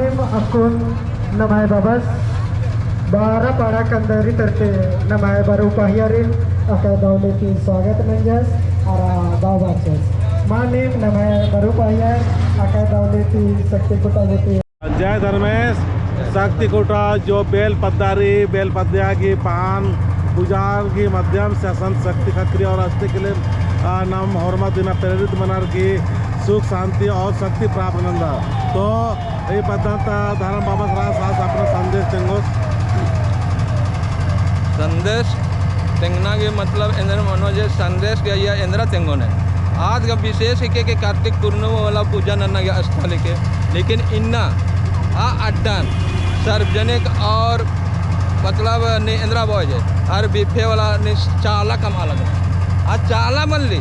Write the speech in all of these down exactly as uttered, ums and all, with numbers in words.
अक्कुन नम्है बाबस बारा पाड़ा कंदरी तरते नम्है बरऊ पहियारिन अकय दवले ती स्वागत नंजस अरा दव बाचस। मानिम नम्है बरऊ पहियार अकय दवले ती शक्ति खुटा होती। जय धर्मेस। शक्ति खुटा जो बेल पद्दा रई, बेल पद्दा की पान पूजा की माध्यम से असन शक्ति खक्री और अष्टि के लिए, आ, नाम होरमा दिना प्रेरित मनर की सुख शांति और शक्ति प्राप्त नंदा। तो ई पद्दा ता धर्म बाबस रअदस, आस अपना संदेश तेंगोस। संदेश तेंगना गे मतलब एन्देर मनो जे संदेश गे अइय्या एन्देरा तेंगोन है। आद गा विशेष हिके कि कार्तिक पूर्णिमा वाला पूजा नन्ना गे स्थल हिके, लेकिन इन्ना आ अड्डन सार्वजनिक और मतलब ने एन्देरा बओय जे हर बिफे वाला ने चाला कमआ लगनर। आ चाला मल्ली,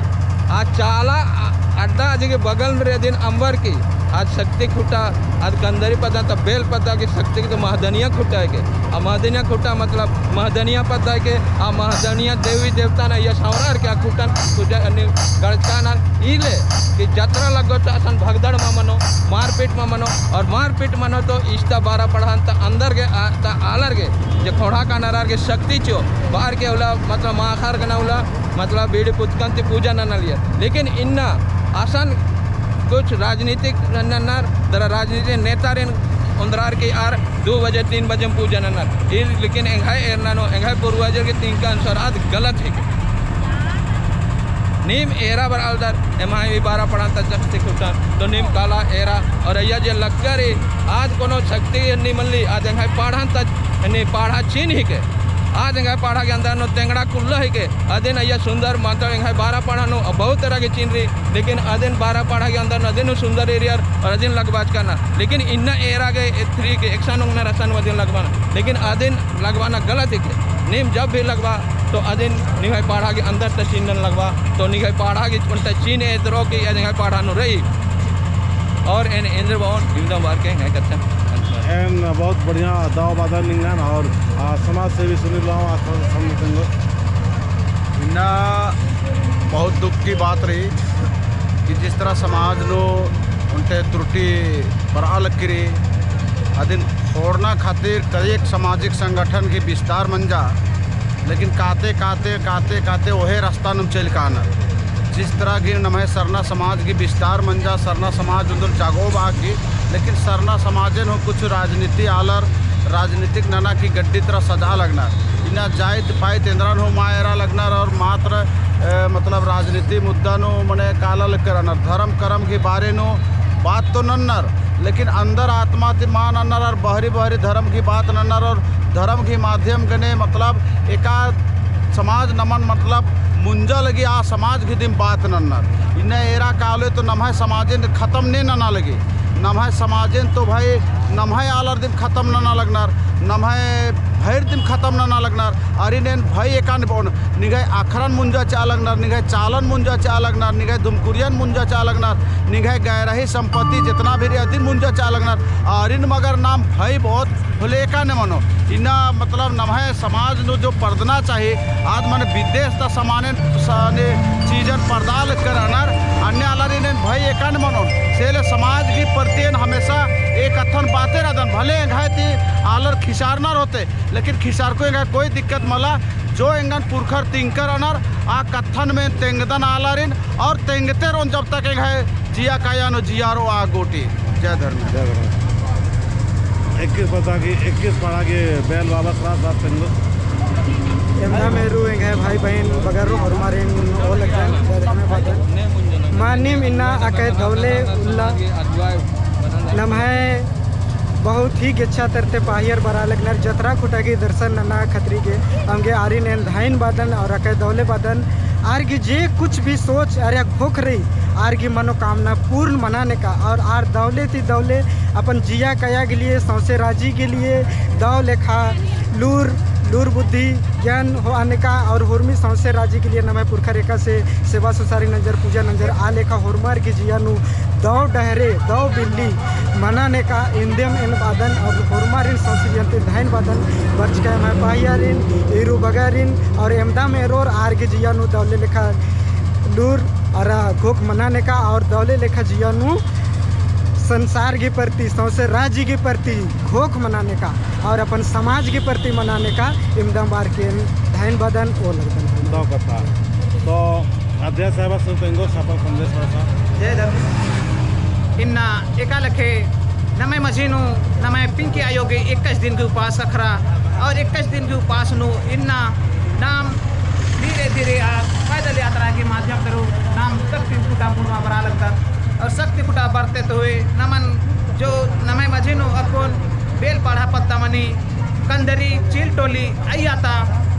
आ चाला अ-, अड्डा अदिगे बगल में रई अदिन अम्बर की, आद शक्ति खुटा, आद कंदरी पद्दा ता बेल पद्दा की शक्ति की तो महदनिया खुटा हिके। आ महदनिया खुटा मतलब महदनिया पद्दा हिके, आ महदनिया देवी देवता ना या सावरार के आ खुटन पूजा अन्य गड़चका ना इले कि जतरा लग्गो तो असन भगदड़ मा मनो, मारपीट मा मनो, और मारपीट मनो तो इस्ता बारा पड़हन ता अंदर गे आ, ता आलर गे, जे खोड़ा कानरार गे शक्ति चिओ, बार के उल्ला, मतलब माखर गना उल्ला, मतलब बीड़ी पुतकन ती पूजा नना लिया। लेकिन इन्ना असन कुछ राजनीतिक नन्नर, दरा राजनीतिक नेतारिन ओन्द्रर की आर दो बजे, तीन बजे में पूजा नन्नर। इल-, लेकिन एंग्है एरना नू, एंग्है पूर्वजर के तिंका अनुसार आद गलत है। नीम एरा बरआलदर, एम्है भी बारा पड़हन ता शक्ति खुटन, तो नीम काला एरा, और अइय्या जे लग्गर ही, आद कोनो शक्ति नी मल्ली, आद एंग्है पड़हन ता, नी पड़हा चिन्ह हिके। आद एंग्है पड़हा के अंदर नू तेंगड़ा कुल्ला हिके, अदिन अइय्या सुंदर मतलब एंग्है बारा पड़हा नू बहुत तरह के चिन्ह रई, लेकिन अदिन बारा पड़हा के अंदर नू अदिन नू सुंदर एरियर और अदिन लगबाचका ना। लेकिन इन्ना एरा गे एथरी के एकसन ओंगनर असन अदिन लगबाना। लेकिन अदिन लगबाना गलत हिके। नीम जब भी लगबा तो अदिन निंग्है पड़हा के अंदर ता चिन्हन लगबा। तो निंग्है पड़हा के ओन्टा चिन्ह एदरो के या निंग्है पड़हा नू रई। और एन एन्देर बओन इमदम बार के एंग्है कत्थन। एन बहुत बढ़िया दव बअदन निंगन और, आ, समाज सेवी सुनील राव आस सामने तेंगो। इन्ना बहुत दुख की बात रई कि जिस तरह समाज नू ओन्टे त्रुटि बरआ लगी रई, अदिन खोड़ना खातिर कई एक सामाजिक संगठन की विस्तार मंजा, लेकिन काते, काते, काते, काते ओहे रस्ता नुम चइल कानर। जिस तरह की नम्है सरना समाज की विस्तार मंजा, सरना समाज उन्दुल जागो बाकी, लेकिन सरना समाजेन हूँ कुछ राजनीति आलर, राजनीतिक नना की गड्डी तरह सजआ लगनर। इन्ना जाइत पाइत एन्दरन हूँ मा एरा लगनर और मात्र, ए, मतलब राजनीति मुद्दा नू मने काला लगनर। धर्म करम की बारे नू बात तो नन्नर, लेकिन अंदर आत्मा ती मा नन्नर और बहरी बहरी धर्म की बात नन्नर और धर्म की माध्यम गने मतलब एका समाज नमन मतलब मुंजा लगी आ समाज की दिम बात नन्नर। इन्ना एरा कालोय तो नम्है समाजेन खतम ने नना लगी। नम्है समाजेन तो भाई नम्है आलर दिम खतम नना लगनर, नम्है भैर दिम खतम नना लगनर। अरिन एन भई एका ने बओन, निंग्है अखरन मुंजा चिआ लगनर, निंग्है चालन मुंजा चिआ लगनर, निंग्है धुमकुरियन मुंजा चिआ लगनर, निंग्है गैरही संपत्ति जेतना भी रई अदिन मुंजा चिआ लगनर। अरिन मगर नाम भई बओत होले एका ने मनो। इन्ना मतलब नम्है समाज नू जो परदना चाही, आद मने विदेश ता समानेन स-, ने चीजन परदा लगकर रअनर, अन्ने आलरिन एन भई एका ने मनोन। से ले समाज की प्रति एन हमेशा एक कत्थन बाते रअदन, भले एंग्है ती आलर खिसारनर होते, लेकिन खिसारको एंगा कोई दिक्कत मला, जो एंगन पुरखर तिंकर अनर, आ कत्थन में तेंगदन आलारिन, और तेंगते रओन जब तक एंग्है जिया काया नू जिया रओ आ गूटी। जय धर्मेस। जय धर्मेस। इक्कीस पद्दा की, इक्कीस पाड़ा की बेल बाबस रअदस तेंगो। एमदा मेरू एंग्है भाई बहिन बगरो होरमारिन ओ लगदन, जय धर्मेस बअदन। मानिम इन्ना अकय दवले उल्ला नम्है बहुत ही गेच्छा तरते पाहियर बरआ लगनर जतरा खुटा की दर्शन नना खतरी गे। अमगे आरिन एन धाइन बअदन और अकय दवले बअदन। आर गी जे कुछ भी सोच अरा घोख रई, आर गी मनोकामना पूर्ण मना नेका और आर दवले ती दवले अपन जिया काया के लिए, सौंसे राजी के लिए दव लेखा लूर, लूर बुद्धि ज्ञान होआ नेका और होरमी सौंसे राजी के लिए नम्है पुरखर एकासे सेवा सुसारी नंजर, पूजा नंजर, आ लेखा होरमर गी जिया नू दव डहरे, दव बिल्ली मना नेका एन्देम एन बअदन और होरमारिन सौंसे जिया ती धाइन बअदन। बरचका एम्है पाहियारिन, ईरू बगरिन और एमदा मेरोर आर गी जिया नू दवले लेखा लूर अरा घोख मना नेका और दवले लेखा जिया नू संसार के प्रति, सौंसे राज्य के प्रति घोख मनाने का और अपन समाज के प्रति मनाने का इमदम बार के धैन बदन ओ लगदन। दव कत्था। तो अध्यक्ष साहब, सुन तेंगो सफल संदेश बरसा। जय धर्म। इन्ना एका लेखे नम्है मझी नू नम्है पिंकी आयो गे इक्कीस दिन के उपास अखरा और इक्कीस दिन के उपास नू इन्ना नाम धीरे धीरे आ पैदल यात्रा के माध्यम तरू नाम शक्ति खुटा मुड़मा बरआ लगदत। और शक्ति खुटा बरते तो हुए नमन जो नम्है मझी नू अक्कुन बेल पड़हा पद्दा मनी कंदरी चील टोली अइय्या ता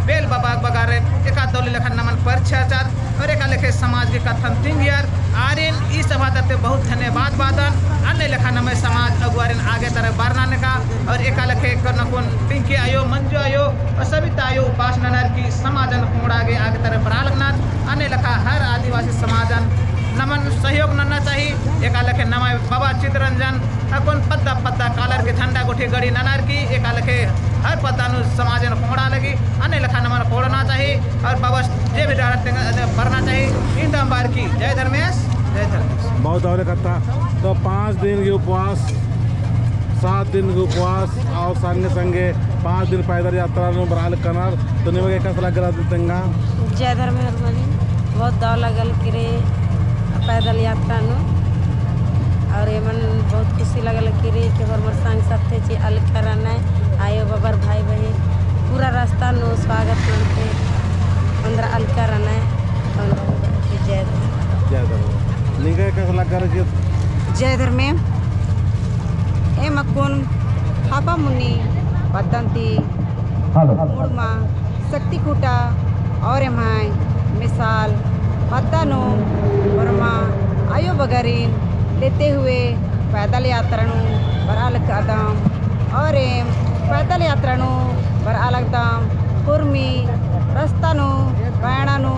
बेल बबा बगारे एका दव ले लेखा नमन परिछाचर और एका लेखे समाज के कत्थन तिंगियर। आरिन ई सभा तरती बहुत धन्यवाद बअदन। अन्ने लेखा नम्है समाज अगुवारिन आगे तरह बरना नेका और एका लेखे कनकुन पिंकी आयो, मंजू आयो और सविता आयो उपास ननर की समाजन खोंड़ा गे आगे तरह बरआ लगनर। अन्ने लेखा हर आदिवासी समाजन नमन सहयोग नन्ना चाही। एका लेखे नम्है बबा चितरंजन अक्कुन पद्दा पद्दा कालर के झंडा गुट्ठी गड़ी ननर की एका लेखे हर पद्दा नू समाजन खोंड़ा लगी। अन्ने लेखा नमन खोंड़ना चाही और बबस जे भी डहर तेंगा बरना चाही। इमदम बार की जय धर्मेस, जय धर्मेस। बहुत दव ले कत्था। तो पाँच दिन के उपवास, सात दिन के उपवास और संगे संगे पाँच दिन पैदल यात्रा नू बरआ लगनर। तो निमगे एकासे लग्गर तेंगा? जय धर्मेस मनी, बहुत दव लगल किरी पैदल यात्रा नू। और एमन बहुत खुशी लगल किरी कि होरमर संग साथे ची अलकर रअनय, आयो बबर भाई बहिन पूरा रास्ता नू स्वागत नन्ते अंदर अलकर रअनय। जय धर्म। जय धर्म। निंगा एकासे लग्गर कि जय धर्मे। एम अक्कुन हापामुनी पद्दन ती हेलो। मुड़मा शक्ति खुटा और एम्है मिसाल पद्दा नू होरमा आयो बगरिन लेते हुए पैदल यात्रा नू बरआ लगदम। और एम पैदल यात्रा नू बरआ लगदम। उर्मी रस्ता नू पैंड़ा नू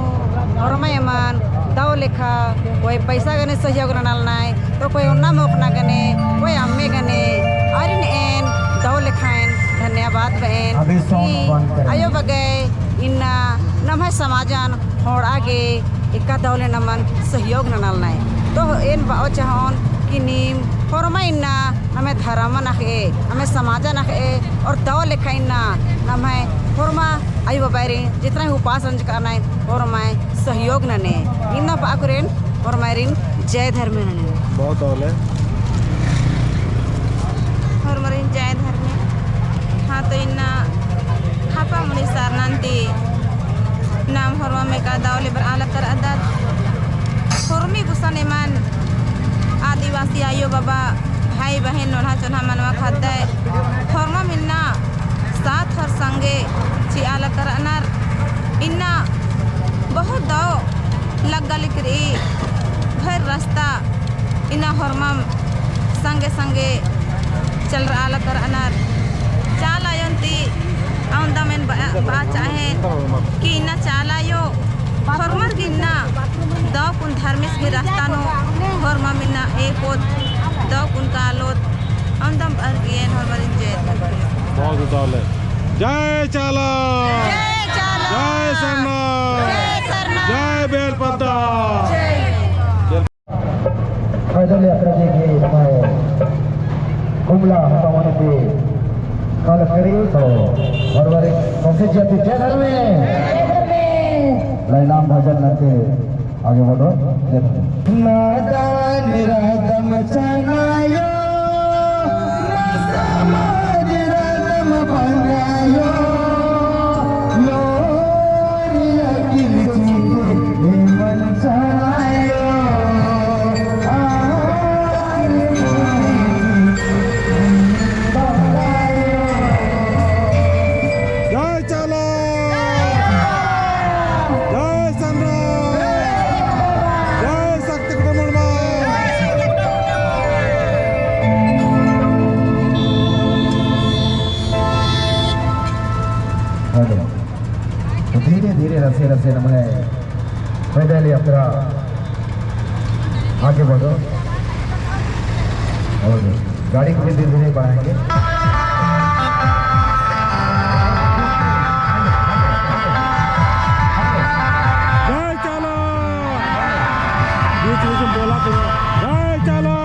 होरमा एमन दव लेखा कोई पैसा गने सहयोग ननालनय, तो कोई ओन्ना मोख़ना गने, कोई अम्मे गने, आरिन एन दव लेखा एन धन्यवाद बएन कि आयो बगय इन्ना नम्है समाजन खोंड़ा गे एका दव ले नमन सहयोग ननालनय। तो एन बओ चाहोन कि नीम होरमा इन्ना नम्है धरमन अख़े, नम्है समाजन अख़े, और दव लेखा इन्ना नम्है होरमा आयो बबारिन जितना ही उपास रंजकनय होरमय सहयोग नने। इन्ना बआ कुरेन होरमारिन जय धर्मे नने। बहुत दव ले। होरमारिन जय धर्मे। हाँ, तो इन्ना हापामुनी सरना ती नाम होरमम एका दव ले बरआ लगदत। होरमी गुसन एमन आदिवासी आयो बबा, भाई बहिन, नोल्हा चोल्हा मनवा ख़द्दय होरमम इन्ना साथ और संगे चिआ लगनर। इन्ना बहुत दव लग्गा लिकरी भर रस्ता इन्ना होरमम संगे संगे चलरआ लगनर। चाला आयोन ती अवंदम एन बआ, बआ चाहेन कि इन्ना चाला आयो होरमर गे इन्ना दव कुन धर्मेस गही रस्ता नू होरमम इन्ना एक होत दव कुन कालोत। अवंदम बअर गे एन होरमारिन जय धर्मेस। बहुत उतावल है। जय चाला। जय चाला। जय सरना। जय सरना। जय बेल पद्दा। जय। पैदल यात्रा जे गे नम्है कुमला हतावन के काल करी तो हर बार कौन से जाति जय धर्मे। जय धर्मे। लैलाम भजन नन्ते आगे बढ़ो। जय धर्मे। नादान रादम चनायो, ना समाज रादम बनायो, लोरिया किलचित एमन चनायो। जय चाला। जय सरना। जय शक्ति कुटा मुड़मा। हेलो। तो धीरे धीरे रसे रसे नमने पैदल यात्रा आगे बढ़ो और गाड़ी को भी धीरे धीरे बढ़ाएंगे। जय चाला। बीच बीच में बोला करो, जय चाला।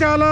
काला